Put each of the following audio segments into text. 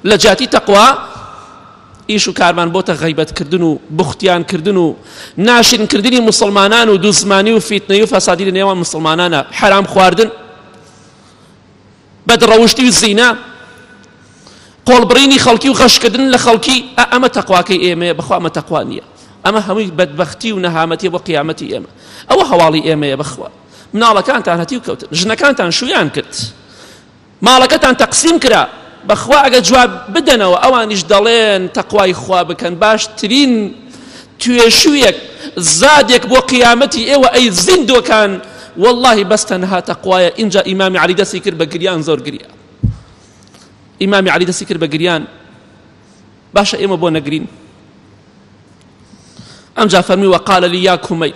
لە جیاتی تەقوا ئیش و کارمان بۆتە غەیبەتکردن و بوختیانکردن و ناشرینکردنی موسڵمانان و دووزمانی و فیتنەی و فەسادی لە نێوان موسڵمانانە، حەرام خواردن، بەدڕەوشتی و زینا، قۆڵبڕینی خەڵکی و غەشکردن لە خەڵکی. ئەمە تەقواکەی ئێمەیە؟ بەخوا ئەمە تەقوا نییە، ئەمە هەمووی بەدبەختی و نەهامەتیە بۆ قیامەتی ئێمە. ئەوە هەواڵی ئێمەیە. بەخوا مناڵەکانتان هەتیو کەوتن، ژنەکانتان شویان کرد، ماڵەکەتان تەقسیم کرا، بەخوا ئەگەر جواب بدەنەوە ئەوانیش دەڵێن تەقوای خوا بکەن. باشترین توێشوویەک زادێک بۆ قیامەتی ئێوە ئەی زیندۆکان واللهی بەس تەنها تەقوایە. ئینجا ئیمامی عەلی دەستی کرد بە گریان، زۆر گریا. ئیمامی عەلی دەستی کرد بە گریان. باشە ئێمە بۆ نەگرین؟ ئەمجا فەرمی وقال لي یا کمیل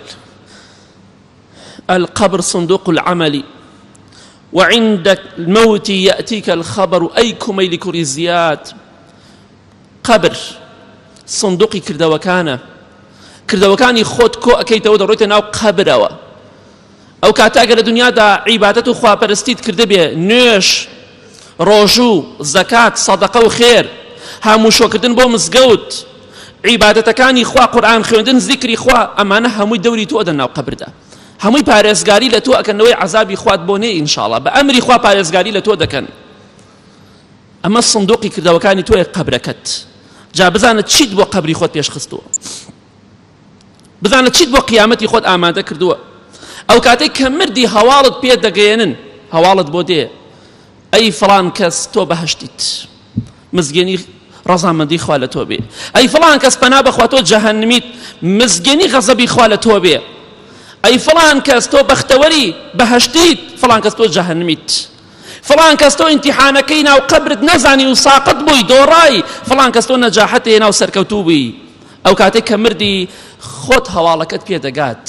القبر صندوق العمل وعند الموت يأتيك الخبر. ئەی کومەیلی کوڕی زیاد، قەبر سندوقی کردەوەکانە، کردەوەکانی خۆت کۆ ئەکەیتەوە دەڕۆیتە ناو قەبرەوە. ئەو کاتە ئەگەر لە دنیادا عیبادەت و خواپەرستیت کردبێ، نوێژ، ڕۆژوو، زەکات، سەدەقە و خێر، هاموشۆکردن بۆ مزگەوت، عیبادەتەکانی خوا، قورئان خوێندن، زیکری خوا، ئەمانە هەمووی دەوری تۆ ئەدەن ناو قەبردا، هەمووی پارێزگاری لە تۆ ئەکەن لەوەی عەزابی خوات بۆ نێ ئینشاڵا بە ئەمری خوا پارێزگاری لە تۆ دەکەن. ئەمە سندوقی کردەوەکانی تۆیە قەبرەکەت. جا بزانە چیت بۆ قەبری خۆت پێش خستووە، بزانە چیت بۆ قیامەتی خۆت ئامادە کردووە. ئەو کاتێک کە مردی هەواڵت پێ دەگەیەنن، هەواڵت بۆ دێ ئەی فڵان کەس تۆ بەهەشتیت، مزگێنی ڕەزامەندی خوا لە تۆ بێ. ئەی فڵان کەس پەنا بەخوا تۆ جەهەنمیت، مزگێنی غەزەبی خوا لە تۆ بێ. ئەی فڵان کەس تۆ بەختەوەری بەهەشتیت، فڵان کەس تۆ جەهەنمیت. فڵان کەس تۆ ئیمتیحانەکەی ناو قەبرت نەزانی و ساقط بووی دۆڕای، فڵان کەس تۆ نەجاحەت هێنا و سەرکەوتوو بووی. ئەو کاتێک کە مردی خۆت هەواڵەکەت پێ دەگات،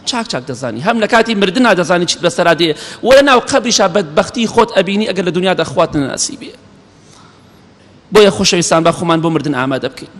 چاک چاک دەزانی، هەم لە کاتی مردنا دەزانی چیت بەسەرا دێ و لە ناو قەبریشا بەدبەختی خۆت ئەبینی ئەگەر لە دنیادا خوات نەناسی بێ. بۆیە خۆشەویستان با خۆمان بۆ مردن ئامادە بکەین.